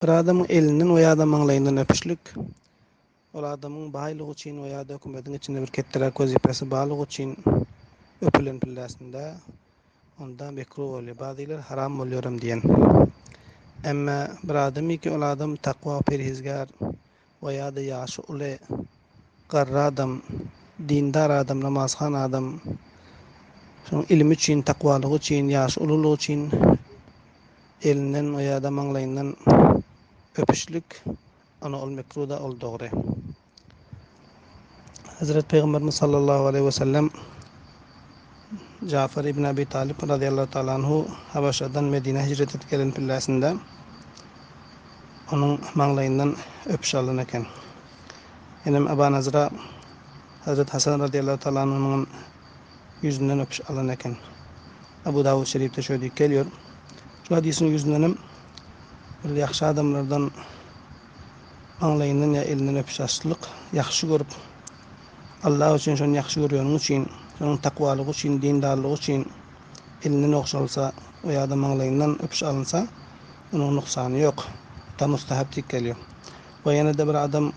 Bir adamyň elinden we ýa-da maňlaýyndan öpüşlik, ol adamyň baýlygy üçin we ýa-da hökümetiň içinde bir ketderäk wezipesi barlygy üçin öpülen pilläsinde onda mekruh bolýar. Bazylar haram bolýaram diýen. Emme bir adamyki ol adam takwa perhizgär we ýa-da ýaşy uly garry adam, dindar adam, namazhan adam, şonuň ilimi üçin, takwalygy üçin, ýaşy ululygy üçin Elinden we ýa-da maňlaýyndan öpüşlik, ana ol mekruda, ol dogry. Hezret Pygamberimiz sallallahu aleýhi we sellem Jafar ibn Abi Talib razyýallahu taala anhu Habaşadan Medinä hijret edip gelen pilläsinde onuň maňlaýyndan öpüş alan eken. Ýenem Aba Nazra Hezret Hasan razyýallahu taala anhunyň ýüzünden öpüş alan eken. Abu Dawud şerifde şöý diýip gelýär. Şu hadysyň ýüzündenem bir ýagşy adamlardan maňlaýyndan ýa elinden öpüş açlyk ýagşy görüp, Allah üçin şony ýagşy görýäniň üçin, şonuň takwalygy üçin, dindarlygy üçin elinden ogşalsa we ýa-da maňlaýyndan öpüş alynsa, onuň nuksany ýok. Hatda mustahap diýip gelýär. We ýene-de bir adam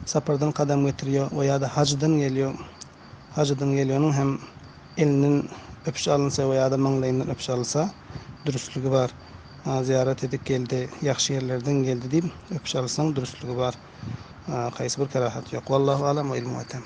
sapardan kadam getirýär we ýa-da hajdan gelýär. Hajdan gelýäniň hem elinden öpüş alynsa we ýa-da maňlaýyndan öpüş alynsa dürüstligi bar. Zyýarat edip geldi, ýagşy ýerlerden geldi diýip öpüş alsaň dürüstligi bar. Haýsy bir kerahat ýok. Wallahu alam we ilmu atam.